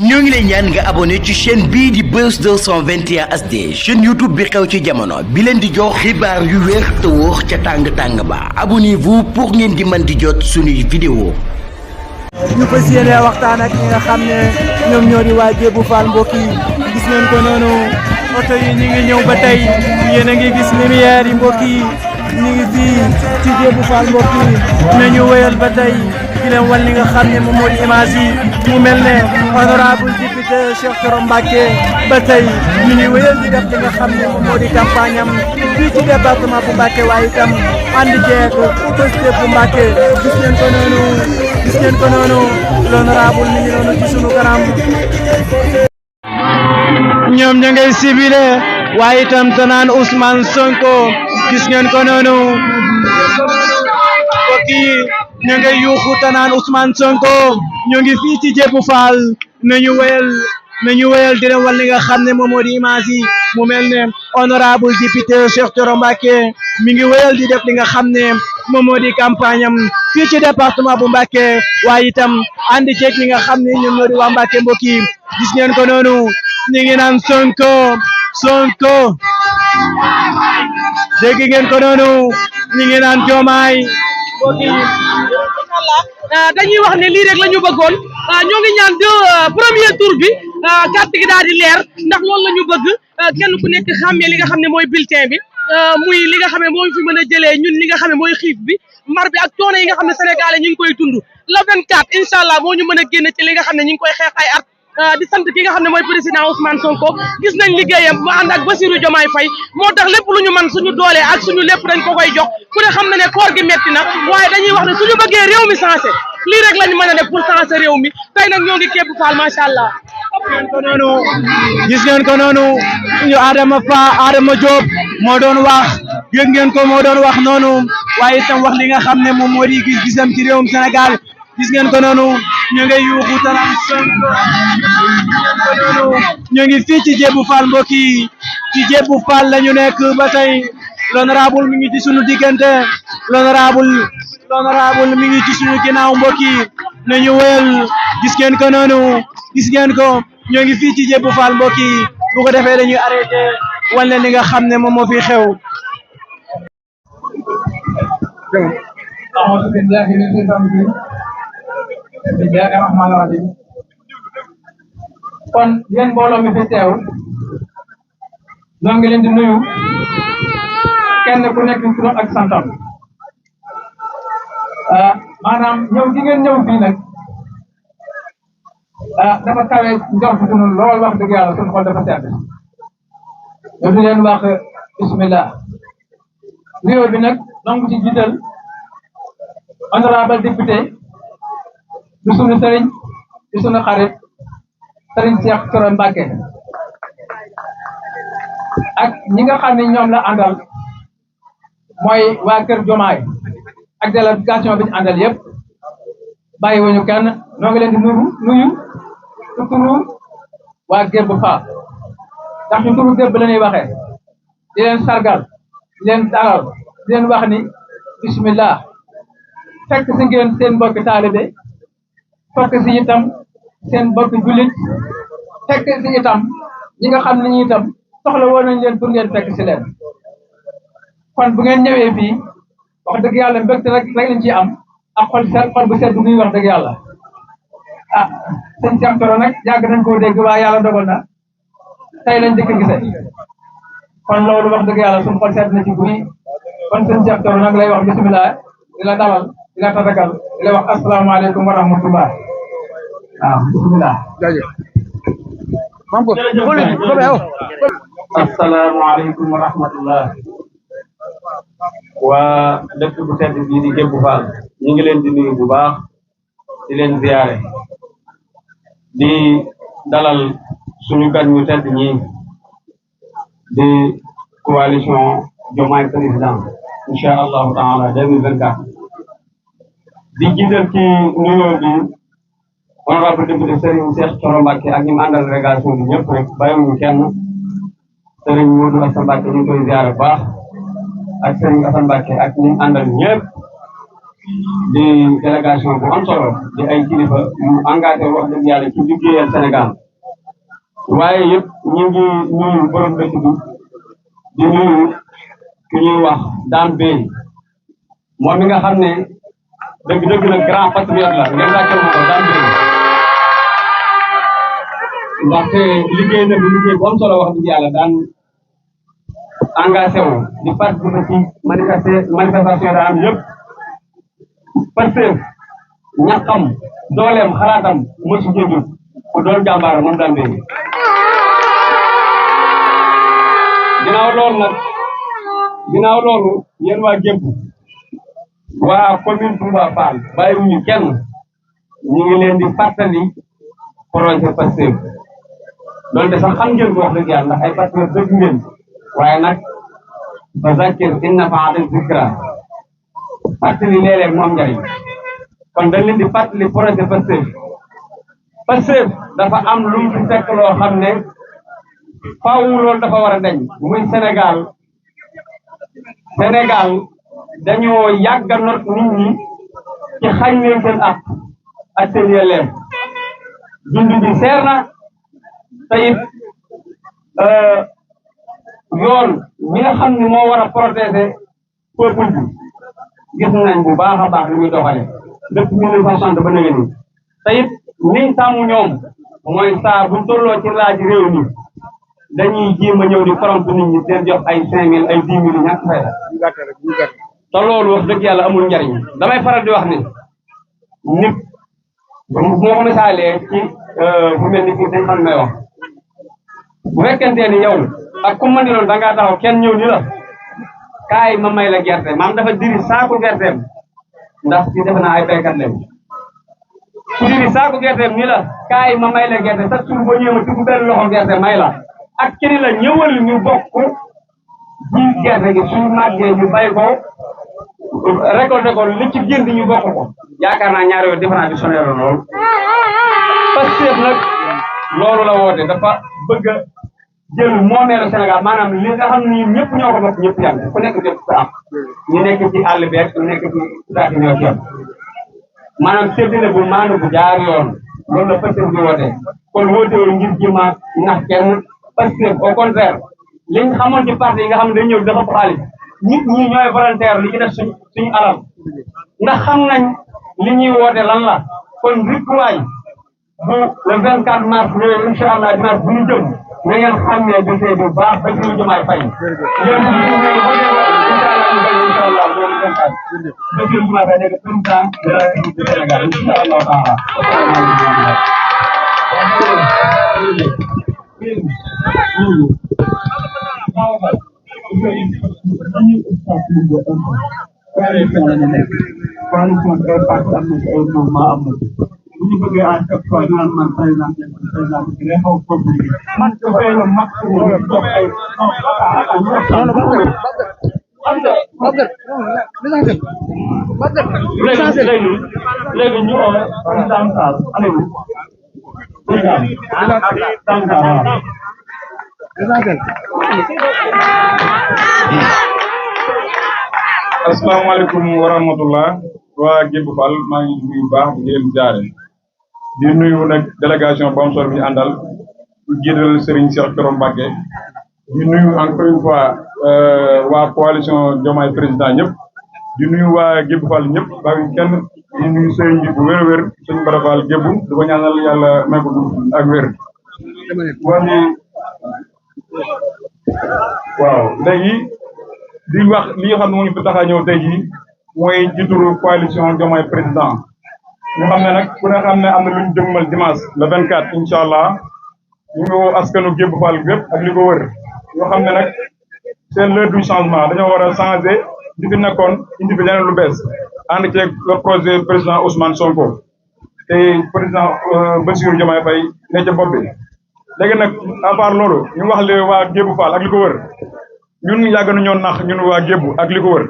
ñoo ngi lay ñaan nga abonné ci chaîne bii di Buzz 221 HD chaîne YouTube bi xew ci jamono bi leen di jox xibaar yu wér te wóor ca tàng-tàng ba abonnez-vous pour ngeen di mën di jot suñuy vidéo ñu fas yéene waxtaan ak ñi nga xam ne ñoom ñoo di waa Jébu Fall mbokk yi gis ngeen ko noonu oto yi ñu ngi ñëw ba tey yéen a ngi gis lumière yi mbokk yi ñu ngi fii ci Jébu Fall mbokk yi nañu wéyal ba tey di leen wan li nga xam ne moom moo di image yi mu mel ne honorable député Cheikh Thioro Mbacké ba tey ñu ngi wéyal di def li nga xam ne moom moo di campagne am fii ci département bu Mbacké waaye itam ànd jeeg Pastef bu Mbacké gis ngeen ko noonu l'honorable mi ngi noonu ci sunu kanam ñoom ña ngay sibile waaye itam te naan Ousmane Sonko gis ngeen ko noonu kooki ña ngay yuuxu te naan Ousmane Sonko ñu ngi fii ci Jébu Fall nañu wéyal di leen wan li nga xam ne moom moo di image yi mu mel ne honorable député Cheikh Thioro Mbacké mi ngi wéyal di def li nga xam ne moom moo di campagne am fii ci département bu Mbacké waaye itam ànd ceeg ñi nga xam ne ñoom ñoo di waa Mbacké mbokk yi gis ngeen ko noonu ñu ngi naan Sonko dégg ngeen ko noonu ñu ngi naan Diomaye mbokk yi dañuy wax ne lii rek la ñu bëggoon ñoo ngi ñaan premier tour bi carte gi daal di leer ndax loolu la ñu bëgg kenn ku nekk xàmmee li nga xam ne mooy bulletin bi muy li nga xam ne moo fi mën a jëlee ñun li nga xam ne mooy xiif bi mar bi ak coono yi nga xam ne sénégalais ñu ngi koy dund le 24 incha allah moo ñu mën a génn ci li nga xam ne ñu ngi koy xeex ay at di sant ki nga xam ne mooy président Ousmane Sonko gis nañ liggéeyam mu ànd ak Bassirou Diomaye Faye moo tax lépp lu ñu man suñu doolee ak suñu lépp dañ ko koy jox ku ne xam na ne koor gi metti na waaye dañuy wax ne suñu bëggee réew mi sensé lii rek lañ mën a def pour sensé réew mi tey nag ñoo ngi Jébu Fall macha allah. gis ngeen ko noonu ñu Adama Diop moo doon wax yëg ngeen ko moo doon wax noonu waaye itam wax li nga xam ne moom moo di gis-gisam ci réewum Sénégal gis ngeen ko noonu ñu ngi yuuxu taram Sonko ñu ngi fii ci Jébu Fall mbokk yi ci Jébu Fall la ñu nekk ba tey l'honorable mi ngi ci sunu diggante l'honorable mi ngi ci sunu ginnaaw mbokk yi nañu wéyal gis ngeen ko noonu gis ngeen ko ñoo ngi fii ci Jébu Fall mbokk yi bu ko defee dañuy arrêté wan leen li nga xam ne moom moo fi xew kon yéen mbooloo mi fi teew ñoo ngi leen di nuyu kenn ku nekk turam ak santam maanaam ñëw gi ngeen ñëw fii nag dafa kawe njort sunu lool wax dëgg yàlla sunu xol dafa sedd ñu di leen wax bismillah nuyoo bi nag donc ci jiital honorable député du sunu sëriñ di sunu xarit sëriñ Cheikh Thioro Mbacké ak ñi nga xam ne ñoom la àndal mooy waa kër Diomaye ak délégation bi ñu àndal yëpp bàyyi wuñu kenn ñoo ngi leen di nuyu ci turu waa Jébu Fall ndax ñu turu Jébu la ñuy waxee di leen sargal di leen dalal di leen wax ni bismillah fekk si ngeen seen mbokki taalibe fekk si itam seen mbokki jullit fekk si itam ñi nga xam ne ñi itam soxla woon nañ leen pour ngeen fekk si leen kon bu ngeen ñëwee fii wax dëgg yàlla mbégte rek lañ ciy am ak xol bu sedd bu ñuy wax dëgg yàlla sëñ Cheikh Thioro nag yàgg nañ koo dégg waaye yàlla dogal na tey lañ dëkk gise kon loolu wax dëgg yàlla suñu xol sedd na ci buy kon sëñ Cheikh Thioro nag lay wax bismillah di la dalal di la tatagal di la wax asalaamaaleykum wa rahmatullah waaw bismillah asalaamaaleykum wa rahmatullah waa dëkk bu tedd bii di Jébu Fall ñu ngi leen di nuyu bu baax di leen ziyaare di dalal suñu gan ñu tedd ñi di coalition Diomaye président incha allahu taala 2024 di jiital ci nuyoo bi honorable député Serigne Cheikh Thioro Mbacké ak ñi mu àndal délégation bi ñëpp rek bàyyiwuñu kenn Serigne Modou Assa Mbacké ñu koy ziyaare bu baax ak Serigne Assane Mbacké ak ñi mu àndal ñëpp di délégation bu am solo di ay kilifa yu engagé wax dëgg yàlla ci liggéeyal Sénégal waaye yëpp ñu ngi nuyu borom dëkk bi di nuyu ki ñuy wax Dame Bey moom mi nga xam ne dëgg-dëgg la grand patriote la ngeen laajte ma ko Dame Bey ndaxte liggéey na bi liggéey bu am solo wax dëgg yàlla daan engagé wu di participer ci manifestation da am yëpp parce que ñàkkam dooleem xalaatam mosu jógul ku doon jàmbaar moom Dame Bey ginnaaw loolu yéen waa Gébb waa commune Touba Fall bàyyiwuñu kenn ñu ngi leen di fàttali projet Pastef loolu de sax xam ngeen ko wax dëgg yàlla ndax ay partenaires dëgg ngeen waaye nag fa zakkir in nafaati zikra fàttali léeg-léeg moom njariñ kon dañ leen di fàttali projet Pastef dafa am lu mu fi fekk loo xam ne faaw loolu dafa war a dañ muy Sénégal dañoo yàgg a not nit ñi ci xañ leen seen ak seen yelleef dund bi seer na te it yoon mi nga xam ne moo war a protéger peuple bi gis nañ bu baax a baax li muy doxale depuis 1960 ba léegi nii te it liñ sàmm ñoom mooy saa buñ tolloo ci laaj réew mi dañuy jéem a ñëw di corrompre nit ñi seen jox ay 5000 ay 10 000 ñàkk fay la te loolu wax dëgg yàlla amul njariñ damay faral di wax ni nit moo ko misaalee ci fu mel ni fii dañ xam may wax bu fekkente ni yow ak ku mën di doon da ngaa taxaw kenn ñëw ni la kaay ma may la gerte maam dafa diri saaku gerteem ndax ci defe naa ay béykat lañ ku diri saaku gerteem ni la kaay ma may la gerte sa suur ba ñëw ma ci benn loxo gerte may la ak kii la ñëwal ñu bokk ji gerte gi suñu màggee ñu bay ko récolté ko li ci génn ñu bokk ko yaakaar naa ñaari yoon différence bi sonné la lool Pastef nag loolu la woote dafa bëgg a jël moomeelu Sénégal maanaam li nga xam ni ñëpp ñoo ko bokk ñëpp yàgg ku nekk jot sa am ñu nekk ci àll beeg ñu nekk ci saako ñoo ci am maanaam séddale bu maanu bu jaar yoon loolu la Pastef di woote kon wootewul ngir jëma nax kenn Pastef au contraire liñ xamoon ci parti yi nga xam ne dañ ñëw dafa xaalis nit ñi ñooy volontaire li ci def suñu alal ndax xam nañ li ñuy woote lan la kon rikkuwaay bu le 24 mars ñëwee incha allah dimanche bu ñu jëm na ngeen xàmmee dossier bu baax ba ñu Diomaye Faye yéen ñu ngi incha allah ñu bañ incha allah loolu 24 dossier Diomaye Faye nekk président de la République du Sénégal incha allah taala coalition bi ay parti am na ci ay mouvement am na ci bu ñu bëggee à chaque fois ñu naan man président bi day xaw a compliqué man dafay la maximum ñu jox ay léegi ñu oo président Sall allez-vous asalaamaaleykum wa rahmatullah waa Gébb Fall maa ngi nuyu baax di leen jaare di nuyu nag délégation bu am solo bi ñu àndal di jiital Serigne Cheikh Thioro Mbacké di nuyu encore une fois waa coalition Diomaye président ñëpp di nuyu waa Gébb Fall ñëpp bàyyi kenn di nuyu Serigne bi bu wér a wér Serigne Bara Fall Gébb di ko ñaanal yàlla may ko ak wér waaw léegi di wax li nga xam ne moo ñu fi tax a ñëw tey jii mooy jiituru coalition Diomaye président ñu xam ne nag ku ne xam ne am na lu ñu jëmmal dimanche le 24 incha allah ñu ngi woo askanu Gébb Fall bépp ak li ko wër ñoo xam ne nag c'est l'heure du changement dañoo war a changer di fi nekkoon indi fi leneen lu bees ànd ceeg le projet président Ousmane Sonko te président Bassirou Diomaye Faye ne ca bopp bi léegi nag à part loolu ñu wax le waa Gébb Fall ak li ko wër ñun yàgg nañoo nax ñun waa Gébb ak li ko wër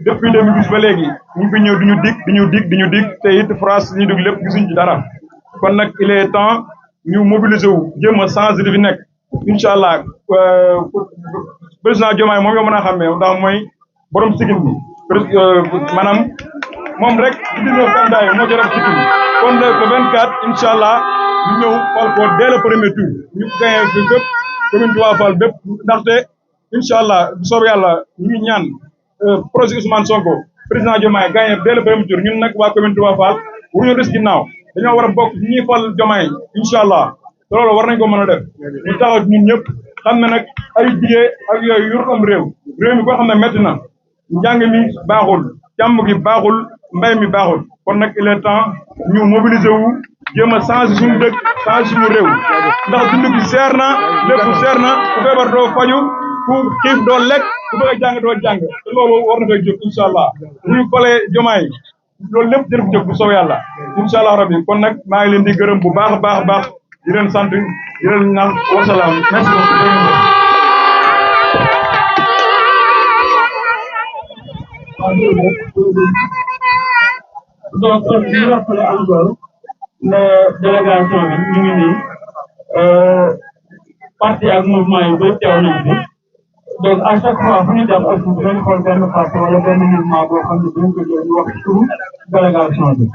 depuis 2010 ba léegi ñu fi ñëw di ñu dig te it France ñu dugg lépp gisuñ ci dara kon nag il est temps ñu mobiliser wu jéem a changer li fi nekk incha allah président Diomaye moom yoo mën a xàmmee ndax mooy borom sigin bi maanaam moom rek 19 candidats yi moo ci rek ci tur kon le 24 incha allah ñu ñëw fal ko dès le premier tour ñu gagné fi bépp commune Touba Fall bépp ndaxte incha allah bu soobee yàlla ñu ngi ñaan projet Ousmane Sonko président Diomaye gagné dès le premier tour ñun nag waa commune Touba Fall waruñu des ginnaaw dañoo war a bokk ci ñuy fal Diomaye incha allah te loolu war nañ ko mën a def ñu taxaw ñun ñëpp xam ne nag ay jigéen ak yooyu yor am réew mi koo xam ne métti na njàng mi baaxul càmm gi baaxul mbay mi baaxul kon nag il est temps ñu mobiliser wu jéem a changer suñu dëkk changer suñu réew ndax dund gi seer na lépp seer na ku feebar doo faju ku xiif doo lekk ku bëgg a jàng doo jàng te loolu war na fay jóg incha allah bu ñu falee Diomaye loolu lépp jërëjëf jóg bu soobee yàlla incha allah rabbi kon nag maa ngi leen di gërëm bu baax a baax a baax di leen sant di leen naan wasalaam merci beaucoup. donc ñu rappelé encore ne délégation bi ñu ngi nii parti ak mouvement yi ba teew nañ fi donc à chaque fois fu ñu def ak fu dañ xool benn parti wala benn mouvement boo xam ne dañ ko jël ñu wax turu délégation bi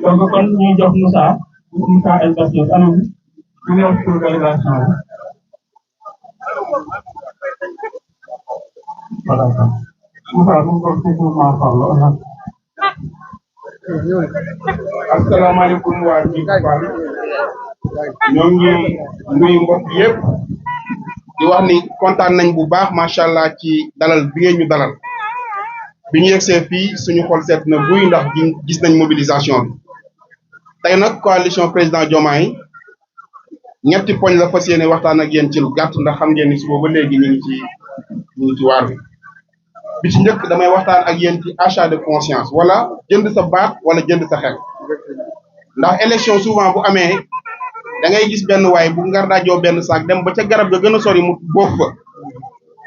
donc kon ñuy jox Moussa El Bachir anam ñu ngi wax turu délégation bi voilà Moussa mu ko ci mouvement Farlo asalaamaaleykum waa Djibu Fall ñoo ngi nuyu mbokk yëpp di wax ni kontaan nañ bu baax macha allah ci dalal bi ngeen ñu dalal bi ñu yegsee fii suñu xol seet na buy ndax gis nañ mobilisation bi tey nag coalition président Diomaye ñetti poñ la fas yéene waxtaan ak yéen ci lu gàtt ndax xam ngeen ni suba ba léegi ñu ngi ci waar bi ci njëkk damay waxtaan ak yéen ci achat de conscience wala jënd sa baat wala jënd sa xel ndax élection souvent bu amee da ngay gis benn waay bu ngar daajoo benn saak dem ba ca garab ga gën a sori mu bokk fa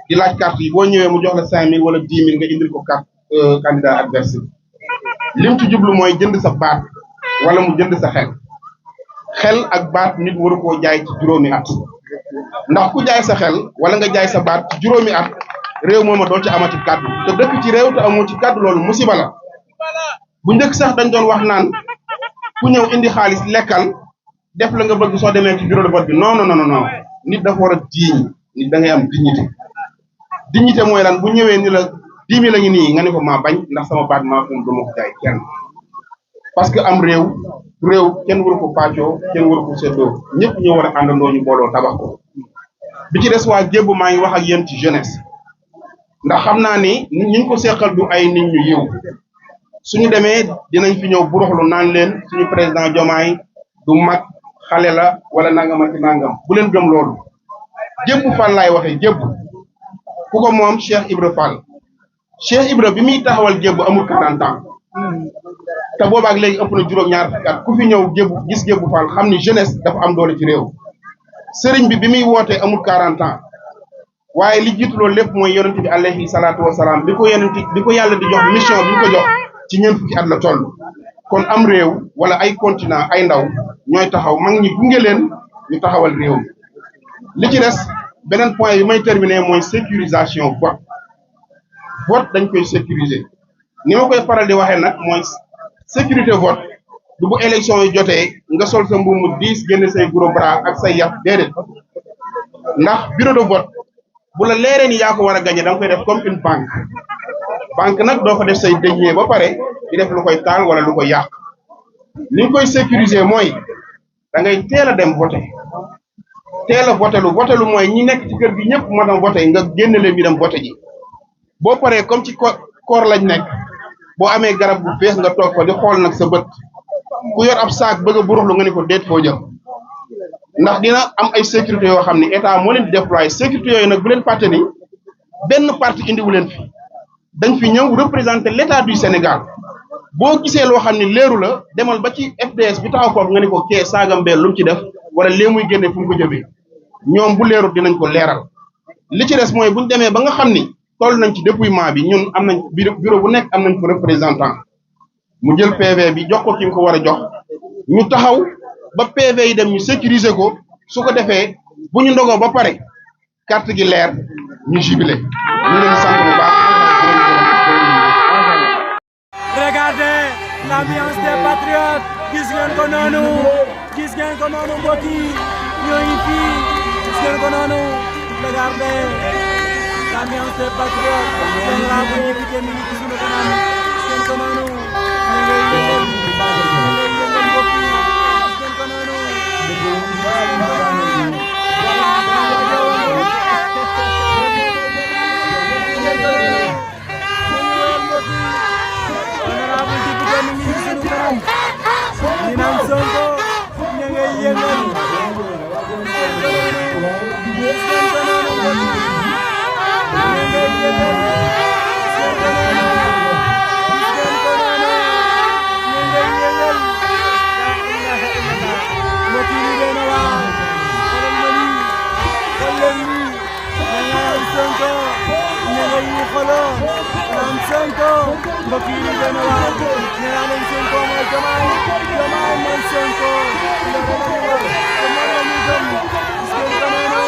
di laaj carte yi boo ñëwee mu jox la 5000 wala 10 000 nga indil ko carte candidat adversaire lim ci jublu mooy jënd sa baat wala mu jënd sa xel ak baat nit waru koo jaay ci juróomi at ndax ku jaay sa xel wala nga jaay sa baat ci juróomi at réew mooma doo ci amati kàddu te dëkk ci réew te amoo ci kàddu loolu musiba la bu njëkk sax dañ doon wax naan ku ñëw indi xaalis lekkal def la nga bëgg soo demee ci bureau de vote bi non nit dafa war a digne nit da ngay am dignité mooy lan bu ñëwee ni la 10 000 la ngi nii nga ne ko maa bañ ndax sama baat maa moom dama ko jaay kenn parce que am réew kenn waru ko pàccoo kenn waru ko seddoo ñëpp ñoo war a àndandoo ñu booloo tabax ko bi ci des waa Gébu maa ngi wax ak yéen ci jeunesse ndax xam naa ni ñu ko seqal du ay nit ñu yiw suñu demee dinañ fi ñëw buruxlu naan leen suñu président Diomaye du mag xale la wala nangam ak nangam bu leen gëm loolu Gébu Fall laay waxee Gébu ku ko moom Cheikh Ibra Fall Cheikh Ibra bi muy taxawal Gébu amul 40 ans te boobaak léegi ëpp na juróom-ñaar fukki at ku fi ñëw Gébu gis Gébu Fall xam ni jeunesse dafa am doole ci réew sëriñ bi muy wootee amul 40 ans waaye li jiitu loolu lépp mooy yonent bi alayhi salaatu wasalaam bi ko yàlla di jox mission bi ñu ko jox ci ñeent fukki at la toll kon am réew wala ay continent ay ndaw ñooy taxaw mag ñi gunge leen ñu taxawal réew mi li ci des beneen point bi may terminer mooy sécurisation vote dañ koy sécuriser ni ma koy faral di waxee nag mooy sécurité vote du bu élection yi jotee nga sol sa mbuum mu 10 génne say gros bras ak say yàq déedéet ndax bureau de vote bu la leeree ni yaa ko war a gagné da nga koy def comme une banque nag doo ko def say denier ba pare di def lu koy taal wala lu koy yàq ni ñu koy sécuriser mooy da ngay teel a dem voté voté lu mooy ñi nekk ci kër gi ñëpp moo dem voté nga génne leen ñu dem voté ji boo paree comme ci koor lañ nekk boo amee garab bu fees nga toog fa di xool nag sa bët ku yor ab saak bëgg a buruxlu nga ni ko déet foo jëm ndax dina am ay sécurité yoo xam ne état moo leen di déployer sécurité yooyu nag bu leen fàtte ni benn parti indiwu leen fi dañ fi ñëw représenter l'état du Sénégal boo gisee loo xam ne leeru la demal ba ci FDS bi taxaw foofu nga ni ko kee saagam beel lu mu ci def wala lee muy génne fu mu ko jëmee ñoom bu leerul dinañ ko leeral li ci des mooy buñ demee ba nga xam ni toll nañ ci dépouillement bi ñun am nañ bureau bu nekk am nañ ko représentant mu jël PV bi jox ko ki mu ko war a jox ñu taxaw ba PV yi dem ñu sécuriser ko su ko defee bu ñu ndogoo ba pare carte gi leer ñu jubilé ñu leen sant bu baax regardez l'ambiance des patriotes gis ngeen ko noonu mbokk yi ñoo ngi fii gis ngeen ko noonu regardez l'ambiance des patriotes seen laabu député mi ngi ci sunu kanam gis ngeen ko noonu ñu ngay yëngal mbokk yi gis ngeen ko noonu honorable député mi ngi ci sunu kanam ñi naan Sonko ña ngay yëngal Sonko mbokk yi ñu gën a waaw ñu naan leen Sonko mooy Diomaye mooy Sonko loolu la ñu wax te moom la ñu gëm gis ngeen ko noonu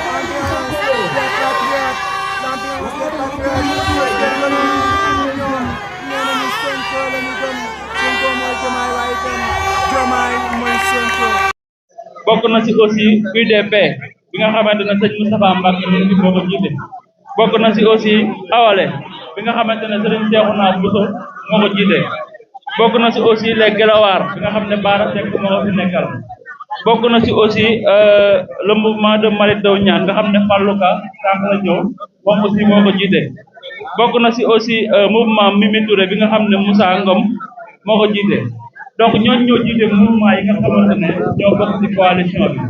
l'ambiance des patriotes gis ngeen ko noonu ñoom nee nañu Sonko la ñu gëm Sonko mooy Diomaye waaye itam Diomaye mooy Sonko. bokk na ci aussi UDP bi nga xamante ne sëñ Moustapha Mbacké moo ko jiite bokk na ci aussi Awalé bi nga xamante ne Serigne Cheikhouna Bousso moo ko jiite bokk na ci aussi les Guelwaar bi nga xam ne Bara Seck moo ko fi nekkal bokk na ci aussi le mouvement de Mary Teuw Niane nga xam ne Fallou Ka sànq la ñëw moom aussi moo ko jiite bokk na ci aussi mouvement Mimi Touré bi nga xam ne Moussa Ngom moo ko jiite donc ñooñu ñoo jiite mouvement yi nga xamante ne ñoo bokk ci coalition bi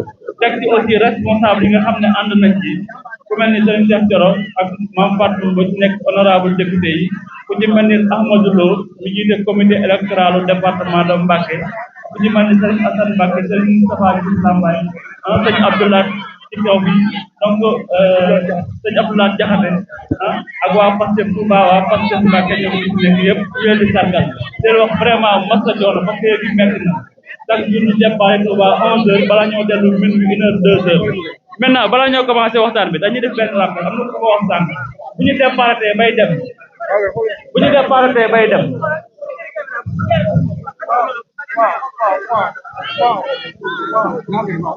teg ci aussi responsable yi nga xam ne ànd nañ ci ku mel ni Serigne Cheikh Thioro ak Mame Fatou ba ci nekk honorable député yi ku ci mel ni Ahmadou Lo mi jiite comité électoral du département de Mbacké ku ci mel ni Serigne Assane Mbacké Serigne Moustapha Diouf Lambaye sëñ Abdoulaye ci kaw bi donc sëñ Abdoulaye Diakhaté ak waa Pastef Touba waa Pastef Mbacké ñoom ñu ci nekk yëpp ñu leen di sargal leen wax vraiment masa coono parce que bi metti na chaque jour ñu départ Touba 11h bala ñoo dellu minuit 1h 2h maintenant bala ñoo commencé waxtaan bi dañuy def benn rappel am na ko ko wax sànq bu ñu départé bay dem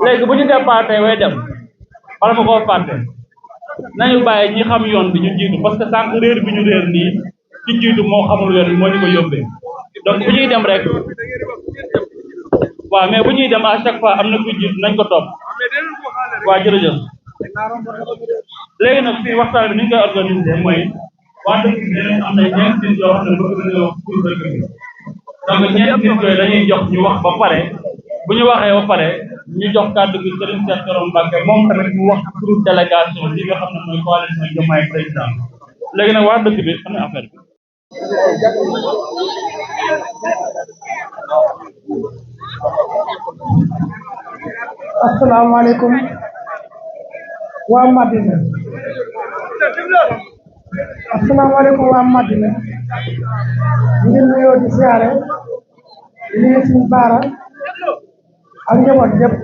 léegi bu ñu départé bay dem bala ma koo fàtte nañu bàyyi ñi xam yoon bi ñu jiitu parce que sànq réer bi ñu réer nii ci jiitu moo xamul yoon bi moo ñu ko yóbbee donc bu ñuy dem rek waaw mais bu ñuy dem à chaque fois am na ku jiitu nañ ko topp waaw jërëjëf léegi nag fii waxtaan bi ni ñu koy organiser mooy waa dëkk bi dañoo am ay ñeenti nit yoo xam ne bëgg nañoo wax pour dëkk bi donc ñeenti nit yooyu dañuy jox ñu wax ba pare bu ñu waxee ba pare ñu jox kàddu gi Serigne Cheikh Thioro Mbacké moom tamit mu wax pour délégation li nga xam ne mooy coalition Diomaye président léegi nag waa dëkk bi xam ne affaire bi. asalaamaaleykum waa Madina ñu ngi nuyoo di siyaare di nuyu suñu baara ak njaboot yëpp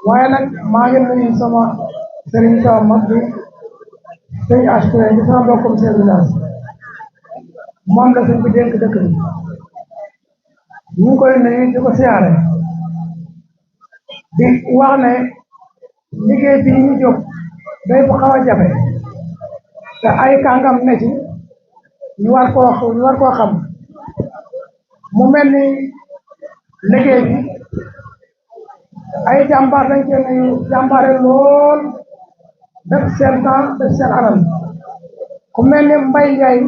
waaye nag maa ngi nuyu sama sëriñ sama mag bi sëñ Asturé di sama mbokkum seen village moom la suñ bi dénk dëkk bi ñu ngi koy nuyu di ko siyaare di wax ne liggéey bi ñu jóg day bu xaw a jafe te ay kàngam ne ci ñu war koo xam mu mel ni liggéey bi ay jàmbaar dañ cee nuyu jàmbaare lool def seen temps def seen alal ku mel ni Mbaye Ndiaye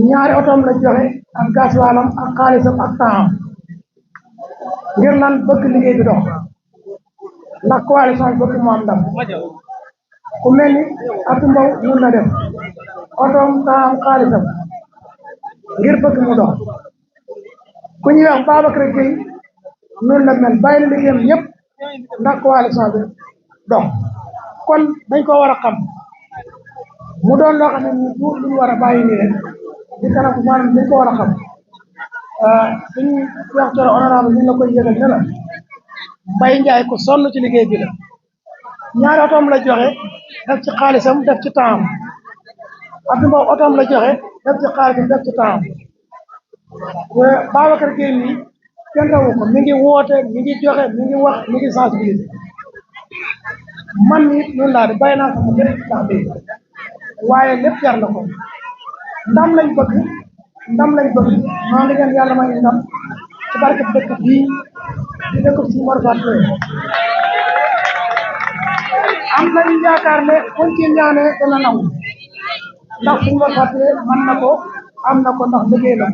ñaari otoom la joxe ak gasoilam ak xaalisam ak temps ngir lan bëgg liggéey bi dox ndax coalition bëgg mu am ndam ku mel ni Abdou Mbow mun na def otoom temps xaalisam ngir bëgg mu dox ku ñuy wax Babacar Gueye noonu la mel bàyyi na liggéeyam yëpp ndax coalition bi dox kon dañ ko war a xam mu doon loo xam ne ñu du lu ñu war a bàyyi nii rek di kanam maanaam dañ ko war a xam suñu wax Thioro honorable ñu la koy yëgal ne la Mbaye Ndiaye ko sonn ci liggéey bi la ñaari otoom la joxe def ci xaalisam def ci temps Abdou Mbow otoom la joxe def ci xaalis def ci temps Babacar Gueye mi kenn rawu ko mi ngi woote mi ngi joxe mi ngi wax mi ngi sensibiliser man it noonu laa di bàyyi naa sama lépp ndax bi waaye lépp jar na ko ndam lañ bëgg maa ngi leen yàlla may ndam ci barke dëkk bii di dëkk si Mor Fatou am nañu yaakaar ne buñ ci ñaanee dana nangu ndax suñu Mor Fatou mën na ko am na ko ndax liggéey la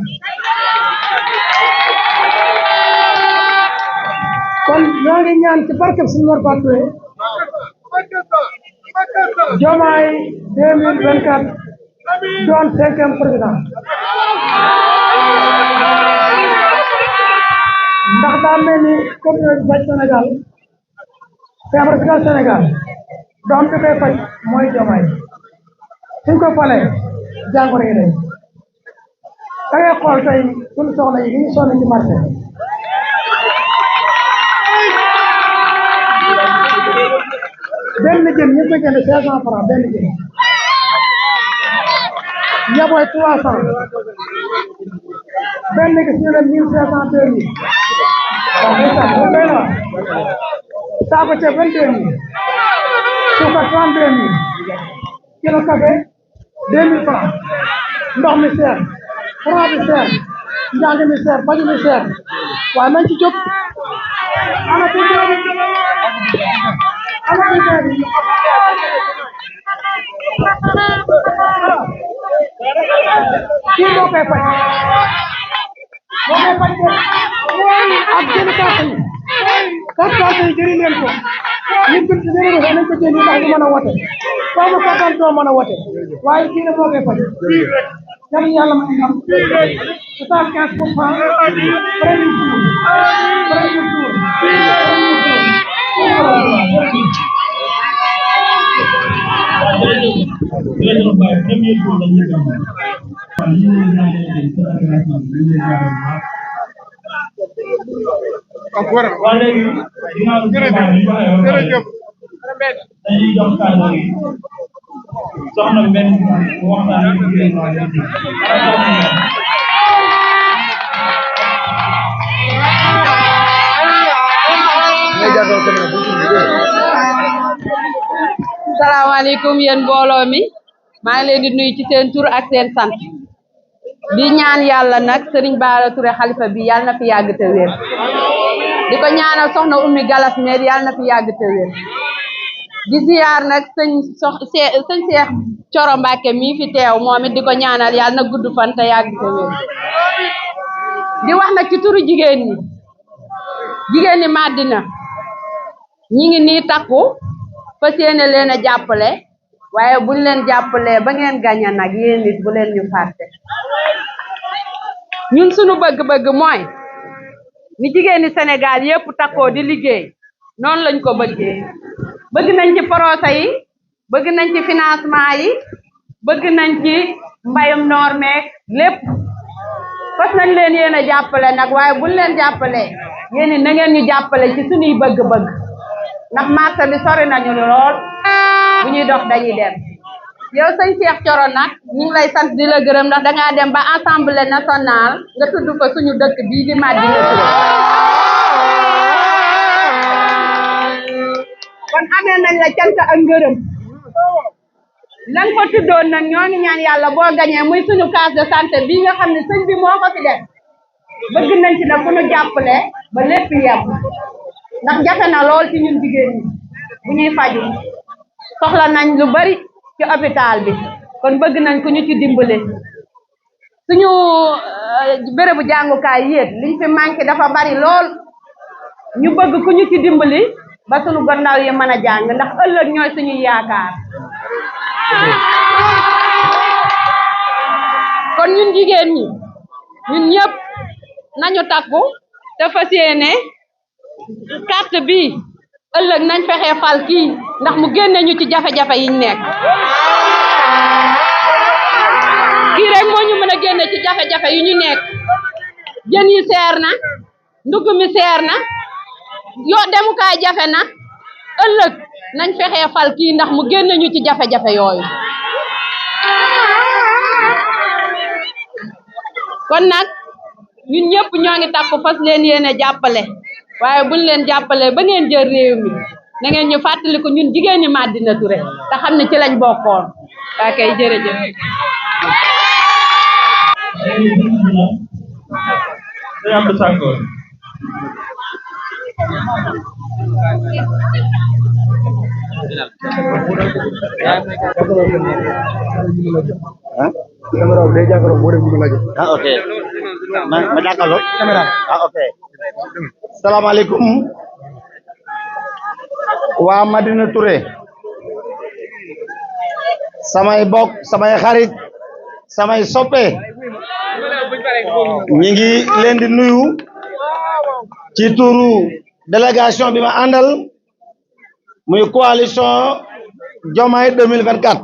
kon ñoo ngi ñaan ci barke suñu Mor Fatou Diomaye 2024 doon 5e président ndax daa mel ni communauté bi faj Sénégal feebar bi dal Sénégal doom bi koy faj mooy Diomaye suñ ko falee jàngoro yi dañ da ngay xool tey suñu soxla yi ñu sonn ci marché benn jën ñu ngi koy jënd 500 francs benn jën yaboy 300 benn gis ñu ne 1500 2000 waaw day tax bu doy na saako ceeb 22000 suukar 32000 kilo café 2000 francs ndox mi seer courant bi seer njàng mi seer paju mi seer waaye nañ ci jóg ana ci jóg ana ci jóg kii moo koy faj ak jënd carte yi jëri leen ko nit ki jëri ko nañ ko jënd ndax du mën a wote foo mu kattan doo mën a wote waaye kii moo koy faj yàlla yàlla may ndam 75% premier dañuy jox kàddu gi soxna benn mu waxtaan ak jigéen salaamaaleykum yéen mbooloo mi maa ngi leen di nuyu ci seen tur ak seen sant di ñaan yàlla nag Serigne Bara Touré xalifa bi yàlla na fi yàgg te wér di ko ñaanal soxna Oumy Galas Meer yàlla na fi yàgg te wér di ziar nag sëñ Cheikh Thioro Mbacké mii fi teew moom it di ko ñaanal yàlla na gudd fan te yàgg te wér di wax nag ci turu jigéen ñi Madina ñi ngi nii takku fas yéene leen a jàppale waaye buñ leen jàppalee ba ngeen gaña nag yéen nit bu leen ñu fàtte ñun suñu bëgg-bëgg mooy ni jigéeni Sénégal yépp takkoo di liggéey noonu lañ ko bëggee bëgg nañ ci projet yi bëgg nañ ci financement yi bëgg nañ ci mbayum noor meek lépp fas nañ leen yéen a jàppale nag waaye buñ leen jàppalee yéen na ngeen ñu jàppale ci suñuy bëgg-bëgg ndax marché bi sori nañu lool bu ñuy dox dañuy dem yow sëñ Cheikh Thioro nag ñu ngi lay sant di la gërëm ndax dangaa dem ba assemblée nationale nga tudd ko suñu dëkk bii di Madina Touré kon amee nañ la cant ak ngërëm lan ko tuddoon nag ñoo ngi ñaan yàlla boo gañee muy suñu case de santé bii nga xam ne sëñ bi moo ko fi def bëgg nañ ci nag ku ñu jàppale ba lépp yem ndax jafe na lool ci ñun jigéen ñi bu ñuy faju soxla nañ lu bari ci hôpital bi kon bëgg nañ ku ñu ci dimbale suñu bérébu jàngukaay yéet liñ fi manqué dafa bari lool ñu bëgg ku ñu ci dimbali ba suñu gannaaw yi mën a jàng ndax ëllëg ñooy suñuy yaakaar kon ñun jigéen ñi ñun ñëpp nañu takku te fas yéene carte bi ëllëg nañ fexe fal kii ndax mu génne ñu ci jafe-jafe yiñ nekk kii rek moo ñu mën a génne ci jafe-jafe yi ñu nekk jën yi seer na ndugg mi seer na yoo demukaay jafe na ëllëg nañ fexe fal kii ndax mu génne ñu ci jafe-jafe yooyu kon nag ñun ñëpp ñoo ngi takku fas leen yéene jàppale waaye buñ leen jàppale ba ngeen jël réew mi na ngeen ñu fàttali ko ñun jigéen ñi Madina Touré te xam ne ci lañ bokkoon waa kay jërëjëf. ok ma jàkkaarloo ok salaamaaleykum waa Madina Touré samay bokk samay xarit samay soppe ñi ngi leen di nuyu ci turu délégation bi ma àndal muy coalition Diomaye 2024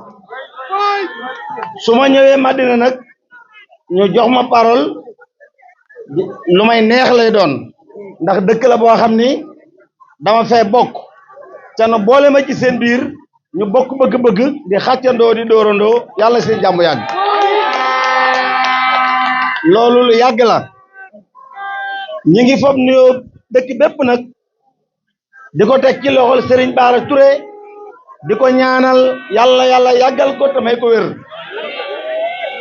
su ma ñëwee Madina nag ñu jox ma parole lu may neex lay doon ndax dëkk la boo xam ni dama fee bokk ca no boole ma ci seen biir ñu bokk bëgg-bëgg di xàccandoo di dóorandoo yàlla seen jàmm yàgg loolu lu yàgg la ñi ngi fob nuyoo dëkk bépp nag di ko teg ci loxol Serigne Bara Touré di ko ñaanal yàlla yàggal ko te may ko wér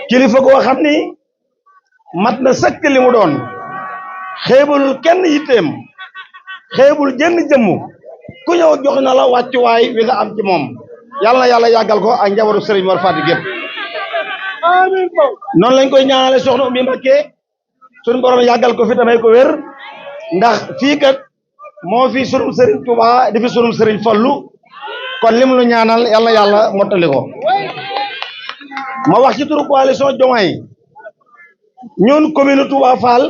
kilifa goo xam ni mat na sëkk li mu doon xeebulul kenn yitteem xeebul jënn jëmm ku ñëw jox na la wàccuwaay wi nga am ci moom yàlla na yàlla yàggal ko ak njabaru Serigne Mor Fati gépp noonu lañ koy ñaanale soxna Oumy Mbacké suñu borom yàggal ko fi te may ko wér ndax fii kat moo fi sunum Serigne Touba di fi sunum Serigne Fallou kon lim lu ñaanal yàlla yàlla mottali ko ma wax ci turu coalition Diomaye ñun commune Touba Fall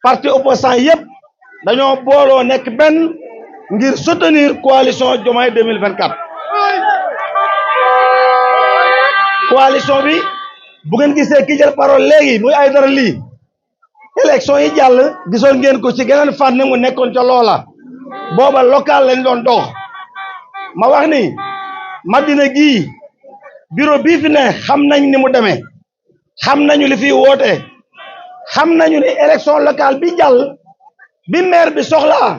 parti opposant yëpp dañoo booloo nekk benn ngir soutenir coalition Diomaye 2024 coalition bi bu ngeen gisee ki jël parole léegi muy Aïdara Ly élection yi jàll gisoon ngeen ko ci geneen fànn mu nekkoon ca loola booba local lañ doon dox ma wax ni Madina gii bureau bii fi ne xam nañ ni mu demee xam nañu li fi woote xam nañu ni élection locale bi jàll bi maire bi soxlaa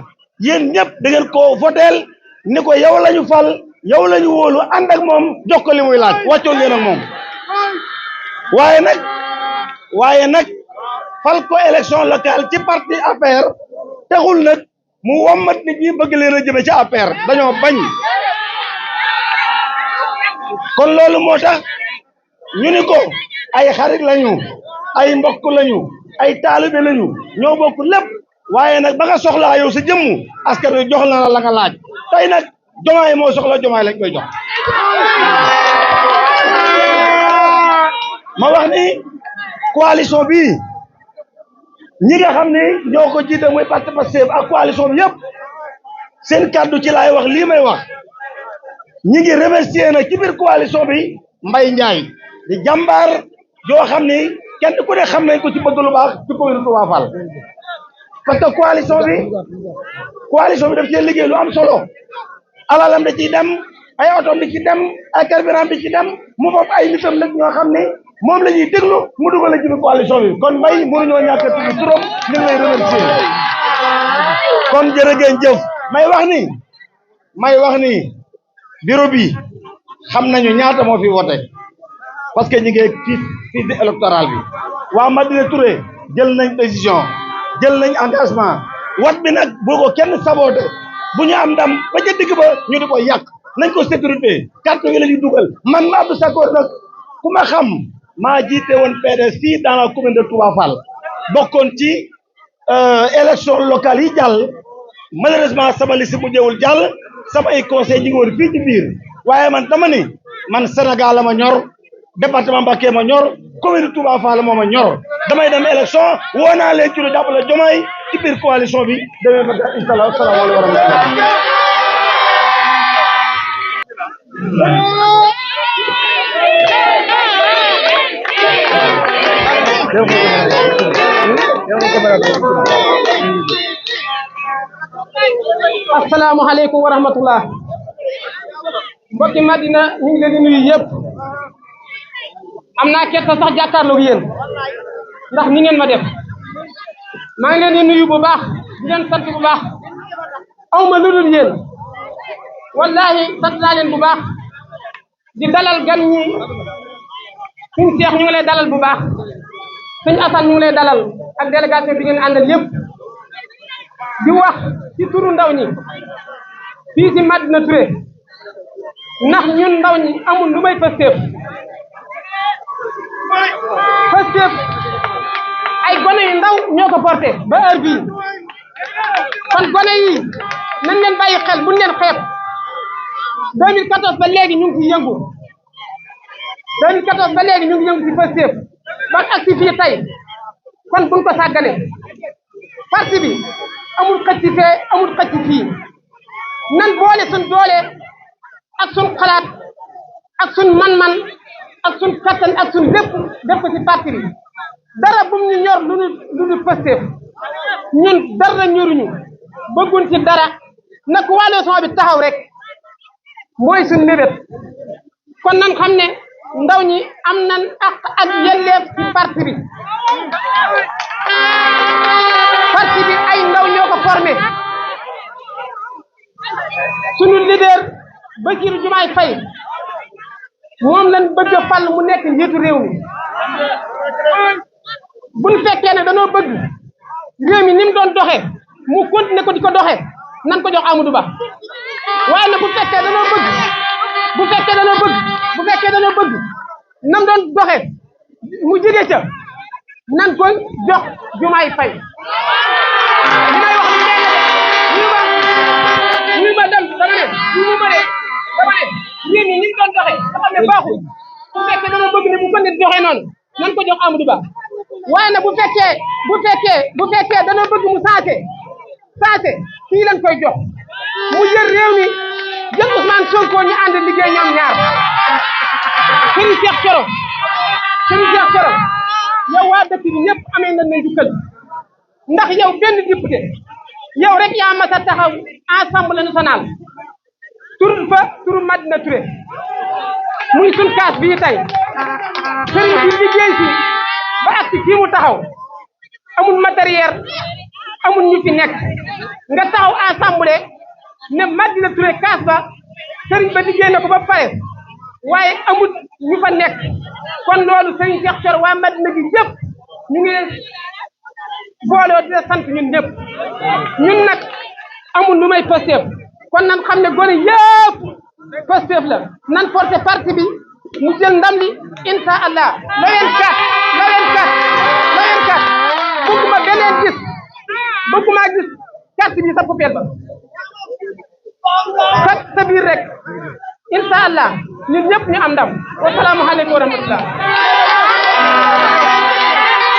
yéen ñëpp da ngeen ko voteel ni ko yow lañu fal yow lañu wóolu ànd ak moom jox ko li muy laaj wàccoo ngeen ak moom waaye nag fal ko élection locale ci parti APR taxul nag mu wommat nit ñi bëgg leen a jëme ci APR dañoo bañ kon loolu moo tax ñu ni ko ay xarit lañu ay mbokk lañu ay taalibe lañu ñoo bokk lépp waaye nag ba nga soxlaa yow sa jëmm askan wi jox la la nga laaj tey nag Diomaye moo soxla Diomaye lañ koy jox ma wax ni coalition bi ñi nga xam ne ñoo ko jiite muy parti Pastef ak coalition bi yëpp seen kàddu ci laay wax lii may wax ñi ngi remercier nag ci biir coalition bi Mbaye Ndiaye di jàmbaar joo xam ni kenn ku ne xam nañ ko ci bëgg lu baax ci commune Touba Fall parce que coalition bi daf cee liggéey lu am solo alalam da ciy dem ay otom di ci dem ay carburant di ci dem mu bopp ay nitam nag ñoo xam ne moom la ñuy déglu mu dugal ci biir coalition bi kon Mbaye mënuñoo ñàkk a tudd turam ñu ngi lay remercier kon jërë ngeen jëf may wax ni bureau bi xam nañu ñaata moo fi voté parce que ñu ngi fiche électorale bi waa Madina Touré jël nañ décision jël nañ engagement wat bi nag boo ko kenn saboté bu ñu am ndam ba ca digg ba ñu di ko yàq nañ ko sécurité carte yi la ñuy dugal man ma Abdou Sakor nag ku ma xam maa jiite woon PDS fii dans la commune de Touba Fall bokkoon ci élection locale yi jàll malheureusement sama liste mu jëwul jàll sama ay conseil ñi ngi woon fii ci biir waaye man dama ni man Sénégal la ma ñor département Mbacké ma ñor commune de Touba Fall moo ma ñor damay dem élection woo naa leen ci lu jàppale Diomaye ci biir coalition bi demee ba incha allah asalaamaaleykum wa rahmatulah. asalaamaaleykum wa rahmatullah mbokki Madina ñu ngi leen di nuyu yëpp am naa kersa sax jàkkaarloog yéen ndax ni ngeen ma def maa ngi leen di nuyu bu baax di leen sant bu baax aw ma lu dul yéen wallahi sant naa leen bu baax di dalal gan ñi suñ Cheikh ñu ngi lay dalal bu baax suñ Assane ñu ngi lay dalal ak délégation bi ngeen àndal yëpp di wax ci turu ndaw ñi fii ci Madina Touré ndax ñun ndaw ñi amul lu may Pastef ay gone yu ndaw ñoo ko porté ba heure bii kon gone yi nañ leen bàyyi xel buñ leen xeeb 2014 ba léegi ñu ngi ci yëngu 2014 ba léegi ñu ngi yëngu ci Pastef ba agsi fii tey kon buñ ko sàggane parti bi amul xëcc fee amul xëcc fii nan boole suñ doole ak suñ xalaat ak suñ man-man ak suñ kattan ak suñ lépp def ko ci parti bi dara bum ñu ñor lu dul Pastef ñun dara ñoruñu bëgguñ ci dara na coalition bi taxaw rek mooy suñ mébét kon nan xam ne ndaw ñi am nan ak yelleef ci parti bi ay ndaw ñoo ko formé sunu leader Bassirou Diomaye Faye moom lañ bëgg a fal mu nekk njiitu réew mi buñ fekkee ne danoo bëgg réew mi ni mu doon doxee mu continuer ko di ko doxee nan ko jox Amadou Ba waaye nag bu fekkee danoo bëgg nam doon doxee mu jóge ca nan ko jox Diomaye Faye damay wax ni ñu ma dem dama ne réew mi ni mu doon doxee nga xam ne baaxul bu fekkee danoo bëgg ne bu ko nit doxee noonu nan ko jox Amadou Ba waaye nag bu fekkee danoo bëgg mu saase kii lañ koy jox mu jël réew mi jël Ousmane Sonko ñu ànd liggéey ñoom ñaar Serigne Cheikh Thioro yow waa dëkk bi ñëpp amee nañ la njukkal ndax yow benn député yow rek yaa mas a taxaw Assemblée nationale turu Madina Touré muy suñ kaas bii tey Serigne bi liggéey si ba ak fii mu taxaw amul matériel amul ñu fi nekk nga taxaw Assemblée ne Madina Touré kaas ba Serigne ba liggéey na ko ba pare waaye amul ñu fa nekk kon loolu Serigne Cheikh Thioro waa Madina gi yëpp ñu ngi booloo di sant ñun ñëpp ñun nag amul lu may Pastef kon nan xam ne gone yëpp Pastef la nan porté parti bi mu jël ndam li incha allah la leen kat bëgguma gis carte bi sa poubelle ba sa biir rek incha allah ñun ñëpp ñu am ndam wa salaamu aleykum wa rahmatullah